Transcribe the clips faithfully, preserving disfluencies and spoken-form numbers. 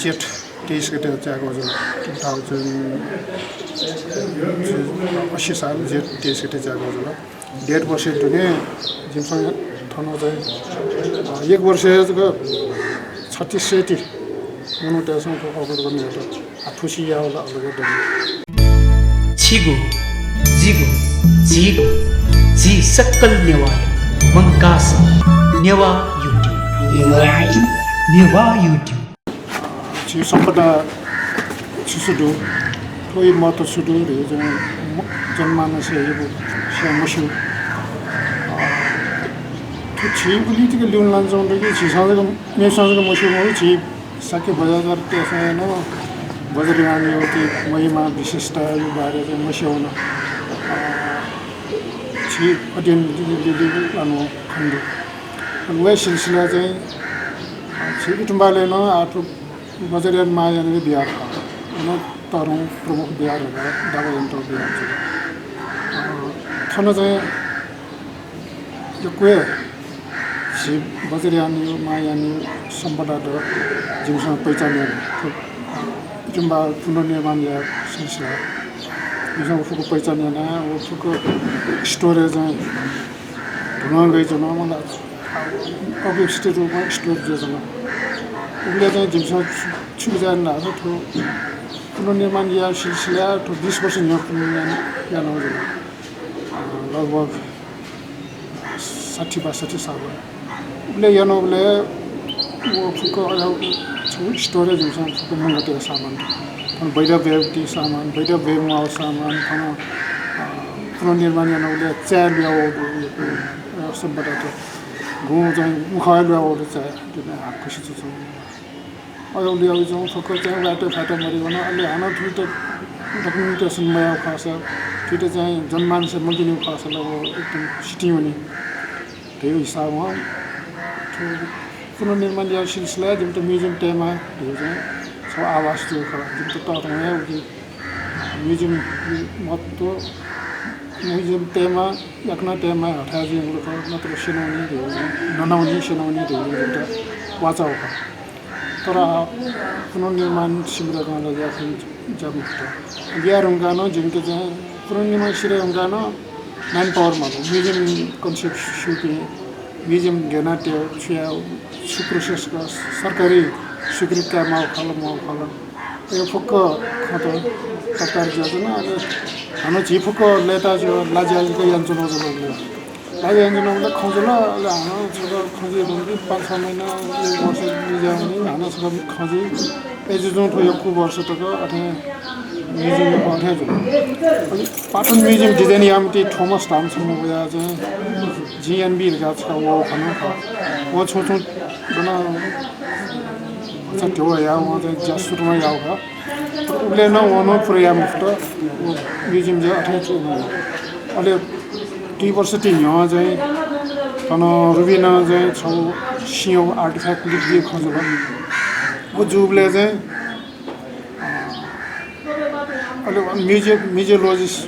जेठ तेइस गते च्यायेगु जुल। टु थाउजन्ड अस्सी साल जेठ तेइस गते च्यायेगु जुल। डेढ वर्ष दुने जिमिसं थन चाहिँ, अ, एक वर्ष जक छत्तीस सय ति मनूतय्‌सं थ्व अवगत गर्नु यात। आ, थुसी याः ला अलग दनि। छिगु, जिगु, झीगु, झी सकल नेवाःया मंकाः नेवाः YouTube। नेवाः YouTube। झी सम्पदा छु छु दु, थ्व महत्त्व छु दु धइगु चाहिँ म-, जनमानसय् यक्व स्याये मस्यू। अ, थ्व झी उलि तक ल्यूने लानाच्वंगु दु कि झीसं जक, मेपिन्सं जक मस्यू मखु, झी शाक्य बज्राचार्यतय्‌सं नं वज्रयानया महिमा विशेषताया बारे चाहिँ मस्यू नं। अ, झी अध्ययन लिलिगु अन खने दु। अले वया सिलसिला चाहिँ, अ, झी इतुम्बालय् नं आः थ्व वज्रयान महायानया बिहार खः। अन तःधंगु प्रमुख बिहार धकाः दावा यानातःगु बिहार जुल। अ, थन चाहिँ यक्व हे झी वज्रयानया महायानया सम्पदात जिमिसं पहिचान याना। थ्व इतुम्बा पुनर्निर्माण यायेगु सिलसिला जिमिसं व फुक्क पहिचान याना, व फुक्क storage चाहिँ धुलं गइच्वन, मतलब अव्यवस्थित रूपमा store जुयाच्वन। उबलय् चाहिँ जिमिसं छु, छु बिचाः याना धाःसा थ्व पुनर्निर्माण यायेगु सिलसिला थ्व बिस वर्ष न्ह्यः पुनर्निर्माण यानागु जुल। अ, लगभग साठी बासठी साल। उबलय् यानागु उबलय् व फुक्क अज्याःगु छु storage जिमिसं फुक्क मंकातयागु सामान। थन वैद्य वैद्य सामान, वैद्य वैद्य म्वाःगु सामान, थन, अ, पुनर्निर्माण यानागु उबलय् चाय् ल्वाःगु दु, यक्व, अ, सम्पदात। गुँ चाहिँ उखः ल्वाःगु दु चाय्, थन हाकुसे च्वंच्वंगु। अले उलि अभिजों फक्व चाहिँ वाय्‌तय् फाय्‌तय् मदय्‌वन। अले हानं थुइत documentation मयाःगु खःसा, थुइत चाहिँ जनमानसय् मक्यनीगु खःसा ला व एकदम सितिं वनी धइगु हिसाबं थ्व पुनर्निर्माण यायेगु सिलसिलाय् जिमित museum तयेमाः धइगु चाहिँ छगू आभास जूगु खः। जिमित तःधंगु हे उकी museum महत्त्व, museum तयेमाः, याकनं तयेमाः हथाय् जुइगु खः, नत्र स्यनावनी धइगु, ननावनी स्यनावनी धइगु जिमित वाचागु खः। तर पुनर्निर्माण सिमित गन ला याये ज्या मफुत। याये धुंकाः नं जिमित चाहिँ पुनर्निर्माण सिधये धुंकाः नं manpower माःगु, museum concept स्यूपिं, museum गय् यानाः तये, छु याये, छु process का, सरकारी स्वीकृति कायेमाःगु खः ला मखु खः ला, अय् फुक्क खँत तकरार जुयाच्वन। अले हानं झी फुक्क लय्‌ताः जुयाः लाज्या जक यानाच्वनागु जुल। लाज्या यानाच्वनागुलिं खँ जुल, अले हानं छकः खँ जुइ धुंकी पाँच छ महिना, एक वर्ष जुयावनी, हानं छकः खँ जुइ। अय्‌जूगुलिं थ्व यक्व वर्ष तक अथें museum अथें जुल। अले पाटन museum design याःम्ह ति थोमस धाःम्ह छम्ह वयाः चाहिँ जिं यानाबी धकाः छकः वःगु खँ नं खः। वं छुं छुं गन भचा ध्यबा याः, वं चाहिँ ज्या सुरुवात याःगु खः। तर उबलय् नं वं नं पुरा याये मफुत, व museum चाहिँ अथें च्वंगु। अले दुई वर्ष ति न्ह्यः चाहिँ थन रुबीनं चाहिँ छगू सिंहया artifact लिकादीगु खँ जुल। व जूबलय् चाहिँ, अ, अले museum, museologist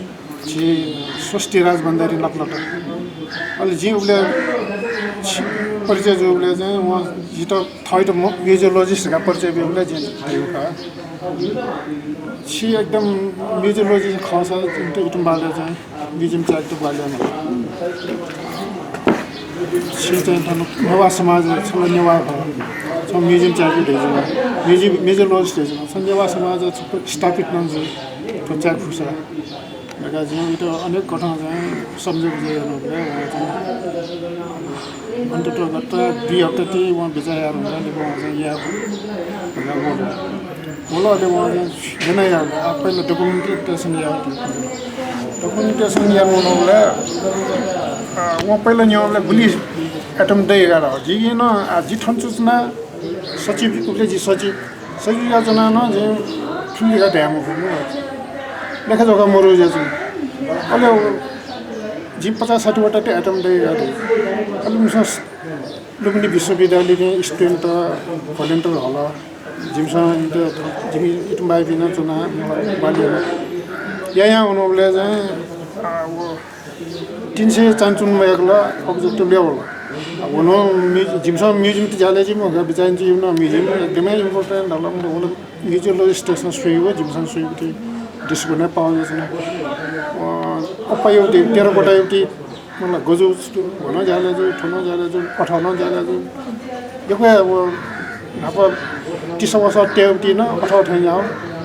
झी स्वस्तिराज भण्डारी नापलात। अले जिं उबलय् छि-, परिचय जूबलय् चाहिँ वं जितः थःत म-, museologist धकाः परिचय बीबलय् जिं धयागु खः। छि एकदम museologist खःसा जिमित इतुम्बालय् चाहिँ museum चायेकेत ग्वाहालि यानादिसँ। छि चाहिँ थन नेवाः समाज, छ नेवाः खः, छ museum चायेकेगु धयाच्वना। Muse-, museologist धयाच्वना। छ नेवाः समाज छकः स्थापित नं जुइ, थ्व चाये फुसा धकाः जिं इमित अनेक कथं चाहिँ सम्झे बुझे यानाबलय् वं चाहिँ अन्ततोगत्वा दुई हप्ता ति वं बिचाः याये धुंकाः लिपा वं चाहिँ याये धकाः वल। वल, अले वं चाहिँ गन याये, आ, पहिला documentation याये धुंकाः। Documentation याये वंबलय्, आ, वं पहिला न्यंबलय् गुलि atom दइ धकाः धाल। जिं नं, आ, जि थन च्वनाच्वना सचिव, उबलय् जि सचिव, सचिव जुयाच्वनाः नं जिं थुलि धकाः धाये मफु। लेखा जोखा मरु जुयाच्वन। अले जिं पचास साठी वटा ति atom दइ धकाः धाल। अले मिसं लुम्बिनी विश्वविद्यालयतिं student त volunteer हल। जिमिसं इमित, जिमि इतुम्बायापिं नं च्वनाः मला ग्वाहालि याना। यायां वनाबलय् चाहिँ, आ, व तीन सय चानचुन मयाक ला object ल्वाः वल। अब व नं म्यु-, जिमिसं म्युजियमति ज्या याये ज्यू मखु का, बिचाः याना च्वनागु म्युजियम एकदमै important धाल। मतलब व नं म्युजियोलोजिस्टतय्सं स्वइगु, जिमिसं स्वइगु थें दृष्टिकोणय् पाः जुयाच्वन। अ, अप्पायागु ति, टेराकोटायागु ति, मतलब गज्याःगु ति, व नं ज्या याये ज्यू, थ्व नं ज्या याये ज्यू, अथः नं ज्या याये ज्यू। यक्व हे अब न्हापा तिसा वसः तयेगु ति नं अथः थें याः,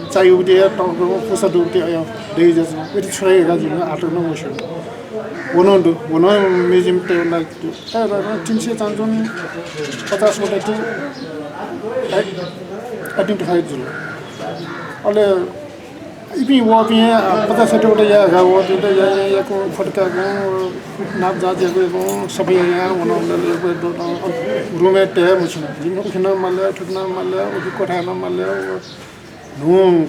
चायागु ति, तःगु पुसा दुगु ति, अय् दइ जुयाच्वन। इति छु याये का जिमिसं आःतक नं मस्यू। व नं दु, व नं म्युजियमतय् लाय्क दु। अय्, र, र, तिन सय चानचुन पचास वटा ति, अय्, identify जुल। अले इपिं वःपिं, अ, पचास साठी वटा याः का, वःपिन्त या, या, याकं फतकाकं, नाप जाँच याकं, याकं सफा यानाः one, one, one, one, one, room-य् तये मछिन। जिमिसं उखे नं माले, थुखे नं माले, उखे क्वथाय् नं माले, व न्हू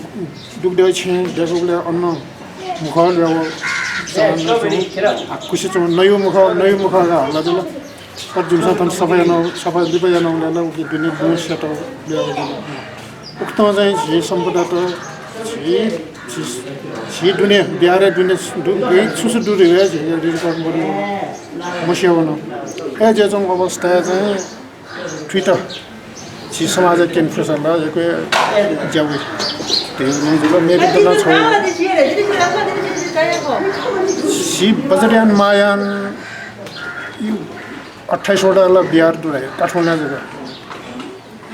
दुग्ध छेँ दय्कूबलय् अन मुखः ल्वाः, आ, कुसि च्वं, नयु मुखः, नयु मुखः का हल्ला जुल। तर जिमिसं थन सफा याना, सफा लिपा यानाबलय् ला उके दुने लुँ स्यात ल्वाः जुल। उकथं चाहिँ झी सम्पदात, झी, झी, झी दुने, बिहारय् दुने दु, गय् छु छु दु धइगु हे झीके record मदु, मस्यू वन। अय् जुयाच्वंगु अवस्थाय् चाहिँ थुइत झी समाजय् क्यने फुसा ला यक्व ज्या वइ धइगु नं जुल। मेपिन्त नं छगू झी बज्रयान महायान यु अट्ठाइस वटा ला बिहार दु धाइ, काठमाडौं जक।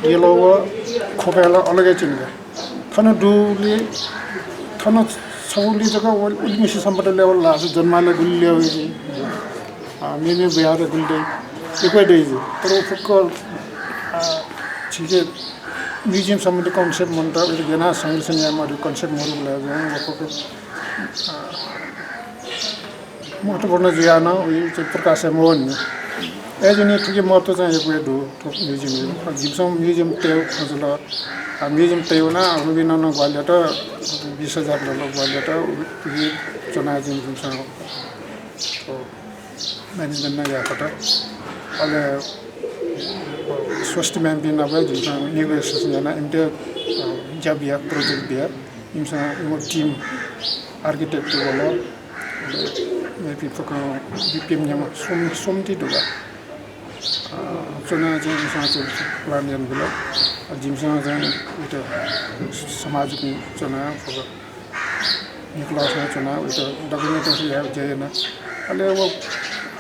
यल व खोपाय् ला अलग हे च्वनी का। थन दुगुलिं, थन छगूलिं जक व उलिमछि सम्पदा ल्वाः ला, जन्मालय गुलि ल्वाः वइ, अ, मेमे बिहार गुलि दइ, यक्व दइ जि। तर व फुक्क, अ, झीके म्युजियम सम्बन्धी concept मन्त, उलि गय् यानाः संरक्षण यायेमाः धइगु concept मदुगु ला, व फुक्क, अ, महत्त्वपूर्ण जुयाः नं उइ चाहिँ प्रकाश याये मवःनि। अय् जुयाः थुकी महत्त्व चाहिँ यक्व हे दु, थ्व म्युजियमया। जिमिसं म्युजियम तयेगु खँ जुल। आ, म्युजियम तयेगु नं रुबिनं नं ग्वाहालि यात, बिस हजार डलर ग्वाहालि यात, उकी च्वनाः जिमिसं थ्व management नं याये फत। अले स्वस्ति म्यामपिं नाप हे जिमिसं negotiation यानाः इमित, अ, ज्या बिया, project बिया। इमिसं इमिगु team architect वल। अले मेपिं फुक्कं बीपीएम न्ह्यःने स्वम्ह, स्वम्ह ति दु का। अ, च्वनाः चाहिँ इमिसं चाहिँ plan यानाबिल। अ, जिमिसं चाहिँ उइत समाजपिं च्वनाः फुक्क निकोलसं च्वनाः उइत documentation यायेगु ज्या याना। अले व,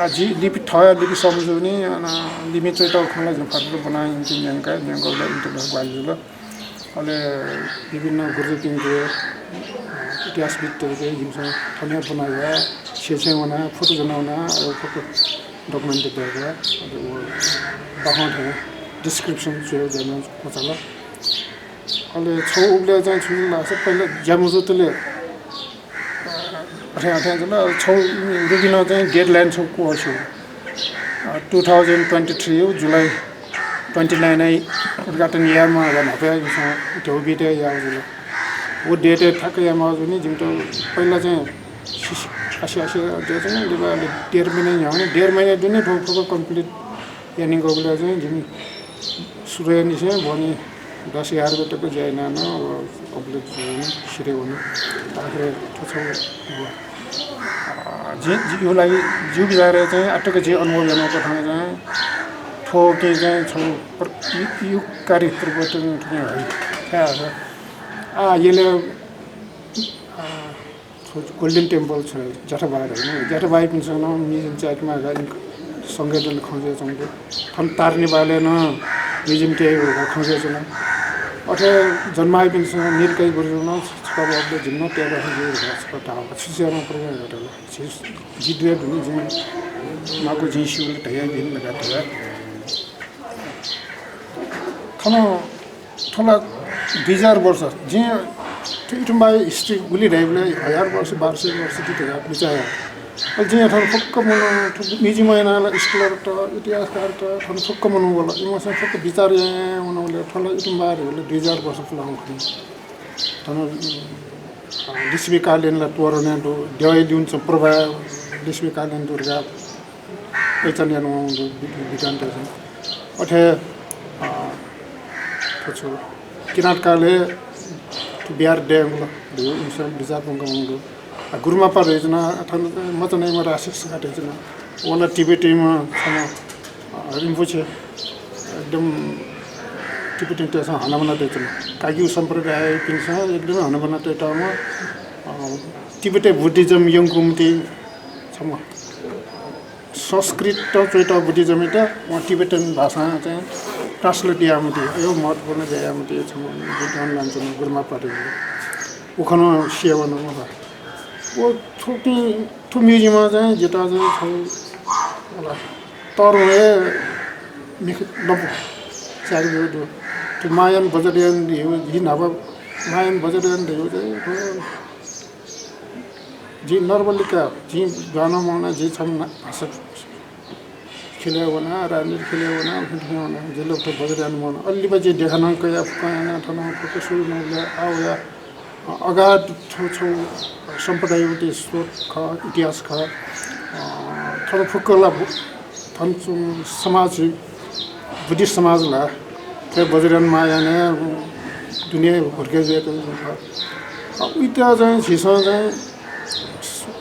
आ, जि लिपि थःया लिपि स्वम्ह जूनि, अन लिपि च्वयेत खँ ला जिं फतफत ब्वनाः इमित न्यंका, न्यंकाः इमित ग्वाहालि जुल। अले विभिन्न गुरुजुपिंके, इतिहासविद्तय्के जिमिसं थन हे ब्वना या, छेँय् छेँय् वनाः, फोटो ज्वना वनाः, अले फोटो document दय्का, अले व बाखं थें description च्वयेगु ज्या याना क्वचाल। अले छगू उबलय् चाहिँ छु जुल धाःसा, पहिला ज्या मजूतले अथे, अथे जुल। छगू रुबिनं चाहिँ deadline छगू क्वःछिउ। अ, two thousand twenty three यु July twenty nine य् उद्घाटन यायेमाः धकाः न्हापा इमिसं ध्यबा बीत याःगु जुल। व date य् ठ्याक्क यायेमाः जूनि। जिमित पहिला चाहिँ सिसि, आसे, आसे जुयाच्वन, लिपा डेढ महिना न्ह्याःने, डेढ महिना दुने थ्व फुक्क complete यानागु। उबलय् चाहिँ जिमि सुरुयानिसें भोनि दस एघार बजे तक ज्या यानाः नं व complete जुयाः सिधय् वन। आखिरय् थ्व छगू व, अ, जि, जिगु लागि, जिगु विचारय् चाहिँ आःतक जिं अनुभव यानागु कथं चाहिँ थ्वके चाहिँ छगू प्र-, यु-, युगकारी परिवर्तन थुकी हइ। खः, खः। आ, यलय्, आ, थ्व Golden Temple छ, ज्याठा बार, होइन? ज्याठा बाःपिन्सं नं म्युजियम चायेकेमाः धकाः इमि संघया दलय् खँ जुयाच्वंगु दु। थन तारनिबालय् नं म्युजियम तयेगु धकाः खँ जुयाच्वन। अथे जन्माःपिन्सं नीलकैं गुरुजुं नं छकः बाबुले जिमिसं नं तयेगु खँ जुइ धकाः छकः धाःगु। छु यायेमाः program यात ला। झी, जि दुया दुने जिं माःगु जिं स्यूगु धयाबिन धकाः धया। थन थ्व ला दुई हजार वर्ष, जिं थ्व इथुम्बाया history गुलि धाइबलय् हजार वर्ष, बाह्र सय वर्ष ति धकाः बिचाः याः। अले जिं थन फुक्क मनू, थ्व म्युजियम यानाः ला scholar त, इतिहासकार त, थन फुक्क मनू वल। इमिसं फुक्क बिचाः यानाः वनाबलय् थ्व ला इथुम्बा धाइबलय् दुई हजार वर्ष पुलांगु खनी। थन, अ, लिच्छविकालीन ला तोरणय् दु, देवालय् लिउने च्वंगु प्रभा लिच्छविकालीन दु धकाः पहिचान यानावंगु दु, वि-, विद्वानतय्सं। अथे, अ, थ्व छु, किराँतकालय् थ्व बिहार दयेगु ला दु, इमिसं बिचाः ब्वंकावंगु दु। अ, गुरुमापा धइच्वन, अथवा मचानय्म्ह राक्षस का धइच्वन। व ला तिब्बतीम्ह छम्ह रिम्पोछे एकदम तिब्बतीतय्‌सं हनाबना तयाच्वंम्ह, काग्यू सम्प्रदायपिन्सं एकदम हनाबना तयातःम्ह, अ, तिब्बतय् बुद्धिज्म यंकूम्ह ति छम्ह संस्कृतं च्वयातः बुद्धिज्मयात वं तिब्बतन भाषां चाहिँ translate याःम्ह ति, अय् महत्त्वपूर्ण ज्या याःम्ह ति छम्ह विद्वान लानाच्वंम्ह गुरुमां पाटोली। व खनं सिया वन मला। व थुपिं, थ्व museum-ं चाहिँ जितः चाहिँ छगू, मला, तःधंगु हे मिख लँपु चाय्‌के ब्यूगु दु। थ्व महायान वज्रयान धइगु, झी न्हापा महायान वज्रयान धइगु चाहिँ थ्व जिं नर्मली का, जिं दुहां नं मवना, जिं छम्ह ना-, भाषा ख्यलय् वना, राजनीति ख्यलय् वना, उखें थुखें वना, जिं ला थ्व वज्रयान मवना। अले लिपा जिं देखा नं कया, फुक्कं याना, थन फुक्क सुरु नंबलय् आः वया, अ, अगाध थ्व छगू सम्पदाया ति स्रोत खः, इतिहास खः। अ, थन फुक्क ला बु-, थन च्वंगु समाज, बुद्धिस्ट समाज ला थ्व वज्रयान महायानय् दुने हुर्के जुयातःगु खः। अ, उइत चाहिँ झीसं चाहिँ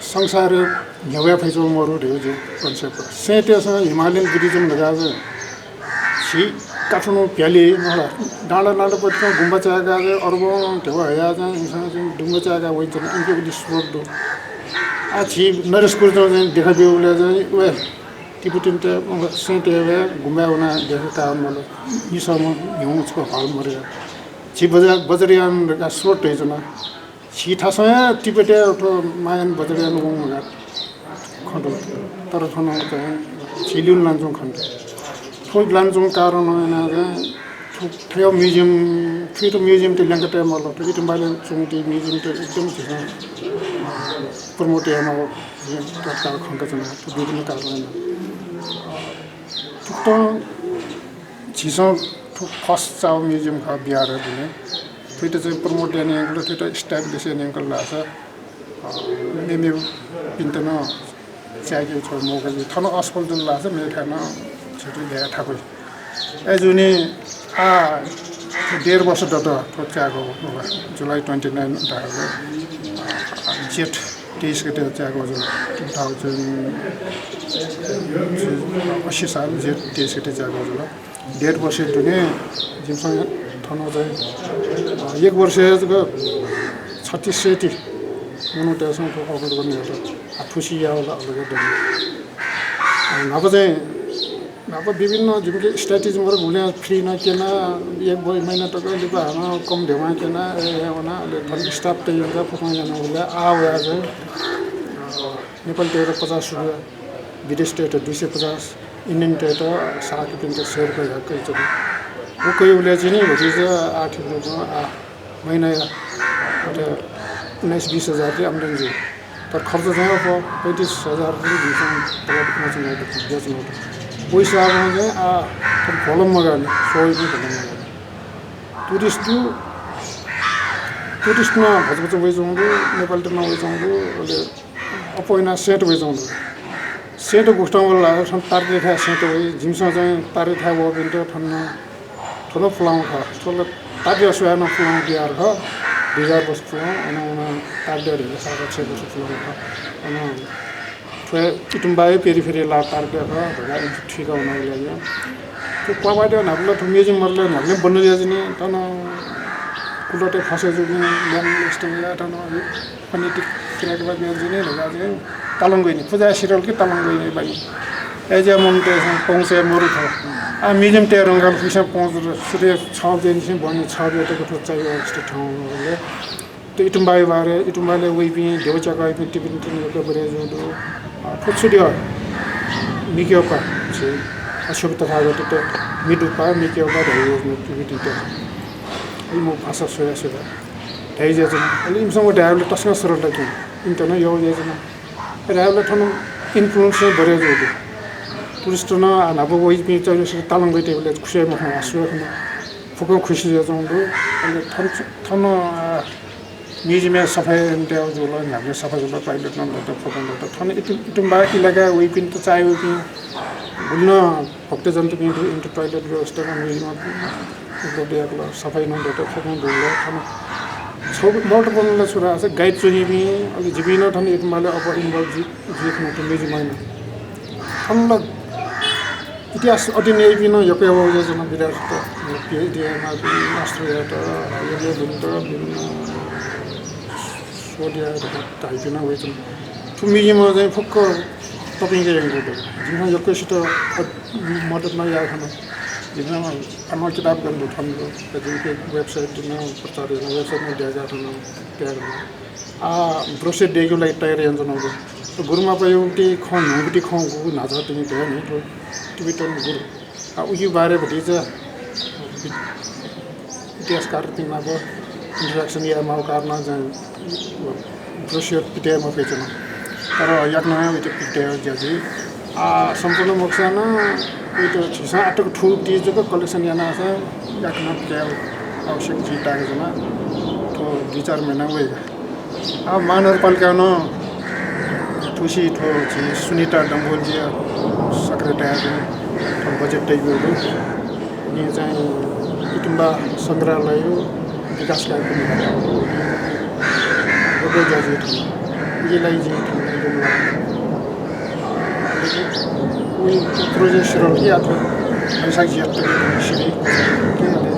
संसारय् न्ह्यब्वया फइच्वंगु मरु धइगु जिगु concept। सेंटय्‌सं Himalayan Buddhism धकाः चाहिँ झी काठमाडौं भ्याली, मला, डाँडा डाँडा पतिकं गुम्बा चाय्‌काः चाहिँ अरबौं ध्यबा हयाः चाहिँ इमिसं चाहिँ गुम्बा चाय्‌काः वइच्वन, इमिके उलि स्रोत दु। आः झी नरेश गुरुजं चाहिँ देखा ब्यूबलय् चाहिँ व तिब्बतीतय्, मला, सेंटय् व गुम्बाय् वनाः देखा काः वल, निसःम्ह न्ह्यः छकः हल मरु। झी वज्र-, वज्रयान धकाः स्रोत धइच्वन। झी थासं हे तिब्बतय् थ्व महायान वज्रयान वंगु धकाः खँ दु। तर थन चाहिँ झी ल्यूने लानाच्वंगु खँ दु। थ्व लानाच्वंगु कारणं यानाः चाहिँ थ्व, थ्व museum, थुइत museum त ल्यंका तये माल। थ्व इतुम्बालय् च्वंगु ति museum त एकदम झीसं promote यायेमाः तत्काल खंकाच्वना। थ्व विभिन्न कारणं यानाः। थुकथं झीसं थ्व first चाःगु museum खः बिहारय् दुने। थुइत चाहिँ promote याना यंकल, थुइत establish याना यंकल धाःसा, अ, मेमेपिन्त नं चाय्‌के छगू मौका जुइ। थन असफल जुल धाःसा मेथाय् नं छुट्टै ल्याये थाकुइ। अय्‌जूगुलिं आः थ्व डेढ वर्ष दत थ्व चाय्‌कूगु, July twenty nine धाःगु, अ, जेठ तेइस गते चाय्‌कूगु जुल। Two thousand अस्सी साल जेठ तेइस गते चाय्‌कूगु जुल। डेढ वर्ष दुने जिमिसं थन चाहिँ, अ, एक वर्षय् जक छत्तीस सय ति मनूतय्‌सं थ्व अवलोकन यात। आः थुसी याःगु ला अलग दु। अ, न्हापा चाहिँ, न्हापा विभिन्न जिमिके strategy मरु, गुलिं free नं क्यना, एक महिना तक लिपा हानं कम धेवां क्यना, अय् याना वना, अले थन staff तयाः फुक्कं याना वल। आः वयाः चाहिँ, अ, नेपालीतय्‌त पचास रुपियाँ, विदेशीतय्‌त दुई सय पचास, Indian-तय्‌त सार्कपिन्त सय रुपियाँ ह्याक्क इच्वनी। व कयाबलय् चाहिँ नि भतिचा आर्थिक रूपमा आ, महिनाया अथे उन्नाइस बिस हजार ति आम्दानी जुइ। तर खर्च चाहिँ अप्वः पैँतिस हजार ति जिमिसं तलब इनाच्वनागु दु, बियाच्वनागु दु। व हिसाबं चाहिँ आ, तर volume मगाःनि, स्वइपिं volume मगाःनि। Tourist दु, tourist नं भचा भचा वइच्वंगु दु, नेपालीत नं वइच्वंगु दु, अले अप्वः यानाः सेंट वइच्वंगु दु। सेंट गुकथं वल धाःसा थन तारेत्या थाय् सेंट वइ, जिमिसं चाहिँ तारेत्या थाय् वःपिन्त थन, थन पुलांगु खः। थ्व ला तारेत्या स्वयाः नं पुलांगु बिहार खः। दुई हजार वर्ष पुलांगु, अन, अन तारेत्या धइगु सात सय वर्ष पुलांगु खः। अन थ्व इतुम्बाया périphérie ला तारेत्या खः धकाः इमिसं थुइका वनागु ला या। थ्व क्वापाःद्यः न्हापा ला थ्व museum मरु ला न्हापालिं बन्द जुयाच्वनी। थन कुलतय् फसय् जूपिं ल्यान लिस्टं या थन phonetic crack ला जुयाच्वनी धकाः चाहिँ तालं ग्वइनि। पुजा सिरल कि तालं ग्वइनि बानी। अय्‌जुयाः मनूतय्‌सं पहुँचय् मरु थ्व। आः museum तये धुंकाः फुक्कसिनं पहुँच सुथय् छ बजेनिसें बहनी छ बजे तक थ्व चाःगु अवस्था थ्यंगु। थ्व इतुम्बाया बारे, इतुम्बालय् वइपिं, देव च्याकःपिं, तिब्बतीतय् नं यक्व बढे जूगु दु। अ, थ्व छु द्यः? मिक्यःपा, झी अशोक तथागतयात मिदुपा, मिक्यःपा धयागु तिब्बतीतय्। इमिगु भाषा स्वयाः स्वयाः धयाः जुयाच्वन। अले इमिसं व धायेबलय् तसकं सरल ला कि, इमित नं यःगु जुयाच्वन। धायेबलय् थन influence नं बढे जूगु दु। Tourist नं आः न्हापा वइपिं चाहिँ तालं ग्वइतय्‌बलय् खुसि याये मखं, आः स्वये खन। फुक्कं खुसि जुयाच्वंगु दु। अले थन, थन, अ, museum-य् सफाई यानातयागु जुल, न्ह्याबलें सफा जुल, toilet नं दत, फुक्कं दत। थन इतु-, इतुम्बा इलाकाय् वइपिन्त चाःहिउपिं गुलि नं भक्तजनपिं दु, इमित toilet व्यवस्था नं museum-य् उपलब्ध याकल, सफाई नं दत, फुक्कं दुल। थन छगू महत्त्वपूर्ण ला छु धाःसा guide च्वनीपिं, अले जिपिं नं थन इतुम्बालय् अप्वः involve जुइ, जुइ खन थ्व museum-य् नं। थन ला इतिहास अध्ययन याइपिं नं यक्व यक्व वःगु जुयाच्वन, विद्यार्थीत, पिएचडी यायेमाःपिं, मास्टर यायेत, यक्व यक्व दुनेत, विभिन्न शोध यायेत धाइपिं नं वयाच्वन। थ्व म्युजियमं चाहिँ फुक्क तपिंके यंकूगु दु। जिमिसं यक्वसित मद्दत नं याये खन। जिमिसं अन किताब गन दु थन दु। जिमिके website नं प्रचार याना, website नं दय्‌का थन, तयार याना। आ, ब्रोस्युर दय्‌केगु लागि तयार यानाच्वनागु दु। गुरुमापायागु ति खँ, न्हूगु ति खँ गुगु न्हाचः तिनि धया नि, थ्व तिबेटन गुरु। आ, उकी बारे भतिचा इतिहासकारपिं नाप interaction यायेमाःगु कारणं चाहिँ ब्रोस्युर पितये मफयाच्वन। तर याकनं हे वइत पितये ज्या जुइ। आ, सम्पूर्ण मखुसां नं वइत झीसं आःतक थुगु ति जक collection यानाः याकनं पितये आवश्यक जुइ ताःगु जुल। थ्व दुई चार महिना वय्‌का। आ, महानगरपालिकां नं थुसी थ्व झी सुनिता डंगोलजी secretary थ्व budget तयागु दु। उकिं चाहिँ कुतुम्बा संग्रहालय विकास कार्यक्रम यक्व ज्या जुइ थन। उकिया लागि जिं थन लुमंका। उकी project सुरु यात। वैशाख ज्येष्ठ सिबें